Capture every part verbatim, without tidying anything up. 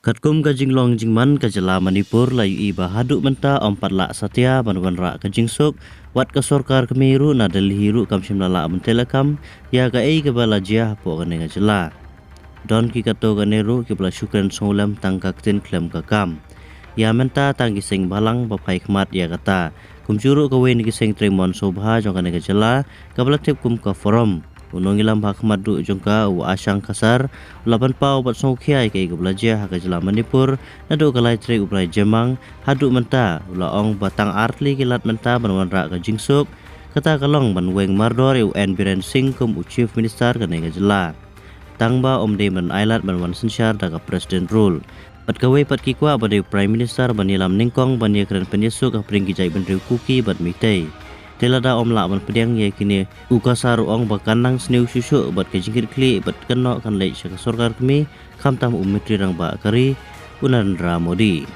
Katkum ka jinglong jingman, ka jylla Manipur la ïohi ba haduh mynta ym pat lah satia ban wanrah ka jingsuk, wat ka sorkar kmie ruh na Delhi ruh kam shym la lah ban tehlakam ïa kaei kaba la jia hapoh kane ka jylla. Don ki katto katne ruh kiba la shu kren sngewlem tang ka ktien khlem ka kam. Ïa mynta tang ki seng bhalang ba phai khmat ïa kata. Kumjuh ruh kawei na ki seng trei mon sngewbha jong kane ka jylla, kaba la tip kum ka Forum, u nongïalam ba khmat duh jong ka, u Ashang Kasar, u la pynpaw bad sngewkhia ïa kaei kaba la jia ha ka jylla Manipur naduh ka lai tarik u bnai Jymmang haduh mynta. U la ong ba tang ar tylli ki lad mynta ban wanrah ka jingsuk. Kata ka long ban weng mardor ïa u N Biren Singh kum u Chief Minister kane ka jylla. Tang ba ym dei ban ailad ban wan synshar da ka President Rule. Bad kawei pat ki kwah ba dei u Prime Minister ban ïalam nyngkong ban ïakren pynïasuk hapdeng ki jaitbynriew Kuki bad Meitei. Te lada ym lah ban pdiang ïa kine, u Kasar u ong ba kan nang sniew shuh shuh bad ka jingkitkhlieh bad kynnoh kan leit sha ka sorkar kmie, khamtam u Myntri Rangbah ka ri, u Narendra Modi.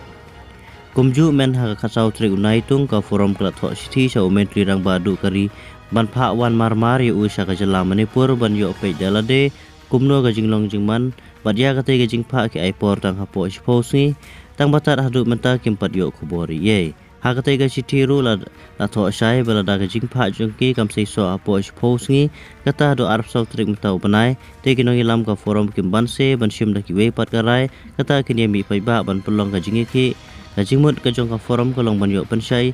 Kumjuh mynhynnin ha ka khatsaw tarik u Naitung, ka Forum ka la thoh shithi sha u Myntri Rangbah duh ka ri ban phah wan marmar ïa u sha ka jylla Manipur ban ïoh peit da lade kumno ka jinglong jingman, bad ïa katei ka jingphah ki ai por tang hapoh shiphew sngi, tang ba tad haduh mynta kim pat ïoh khubor ei ei. Ha katei ka shithi ruh la, la thoh shai ba lada ka jingphah jong ki kam seisoh hapoh shiphew sngi, kata haduh arphew saw tarik mynta u bnai, te ki nongïalam ka Forum kim banse ban shim da kiwei pat ka rai, kata kin ïa mih paidbah ban pynlong ka jingïakhih. Ka jingmut ka jong ka Forum ka long ban ïoh pynshai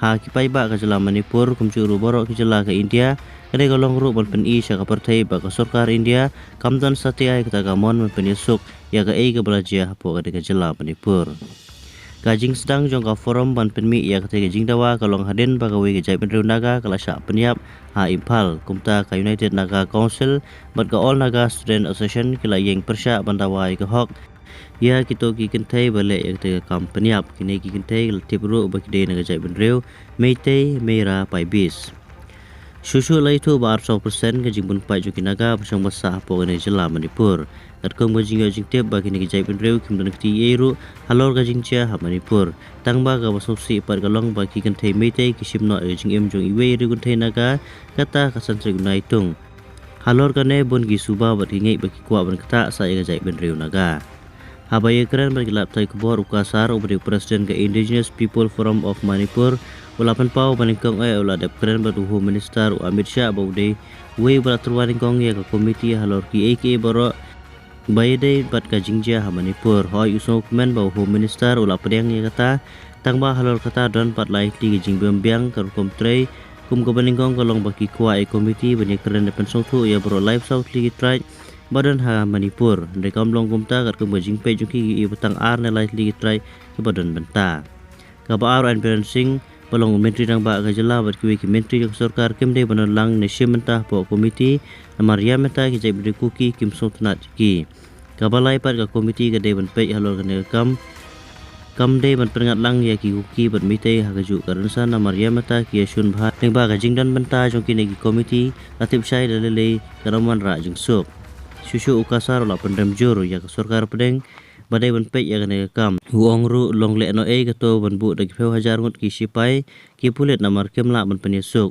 ha ki paidbah ka jylla Manipur, kumjuh ruh baroh ki jylla ka India. Kane ka long ruh ban pyni sha ka pyrthei ba ka sorkar India kam don satia ïa kata ka mon ban pynïasuk ïa kaei kaba la jia hapoh kane ka jylla Manipur. Ka jingsdang jong ka Forum ban pynmih ïa katei ka jingdawa ka long hadien ba kawei ka jaitbynriew Naga ka la shah pynïap ha Imphal. Kumta ka United Naga Council bad ka All Naga Student Association ki la ïeng pyrshah ban dawa ïa ka hok ïa kito ki kynthei ba leh ïa katei ka kam pynïap. Kine ki kynthei ki la tip ruh ba ki dei na ka jaitbynriew Meitei Meira Paibis. Shuh shuh la ïathuh ba arphew saw percent ka jingbun paid jong ki Naga ba shong ba sah hapoh kane ka jylla Manipur. Katkum ka jingïoh jingtip ba kine ki jaitbynriew kim don kti ei ei ruh halor ka jingjia ha Manipur. Tang ba kaba sngewsih pat ka long ba ki kynthei Meitei ki shim noh ïa ka jingim jong iwei i riew kynthei Naga, kata ka san tarik u Naitung. Halor kane bun ki suba bad ki ngeit ba ki kwah ban ktah sa ïa ka jaitbynriew Naga. Haba ïakren bad ki lad pathai khubor, u Kasar uba dei u President ka Indigenous People Forum of Manipur u la pynpaw ba nyngkong eh u la dep kren bad u Home Minister u Amit Shah ba u dei uwei uba la tyrwa nyngkong ïa ka komiti halor kiei kiei baroh ba ïadei bad ka jingjia ha Manipur. Hooid, u sngewkmen ba u Home Minister u la pdiang ïa kata, tang ba halor kata don pat lai tylli ki jingbiang biang ka rukom trei, kum kaba nyngkong ka long ba ki kwah ïa ka komiti ban ïakren da pynsngewthuh ïa baroh laiphew saw tylli ki trait ba don ha Manipur. Hynrei kam long kumta, katkum ka jingpeit jong ki, ki ïohi ba tang ar ne lai tylli ki trait kiba don bynta. Kaba ar, u N Biren Singh ba long u Myntri Rangbah ka jylla bad kiwei ki myntri jong ka sorkar kim dei ban don lang ne shim bynta hapoh ka komiti, namar ïa mynta ki jaitbynriew Kuki kim sngewtynnat ïa ki. Kaba lai pat, ka komiti ka dei ban peit halor kane ka kam, kam dei ban pynngat lang ïa ki Kuki bad Meitei ha kajuh ka rynsan, namar ïa mynta ki ïashun bha lyngba ka jingdon bynta jong kine ki komiti, la tip shai da lei lei kan ym wanrah jingsuk. Shuh shuh u Kasar u la pynrem jur ïa ka sorkar pdeng ba dei ban peit ïa kane ka kam. U ong ruh long lehnohei kato ban buh da ki phew hajar ngut ki shipai ki pulit namar kim lah ban pynïasuk.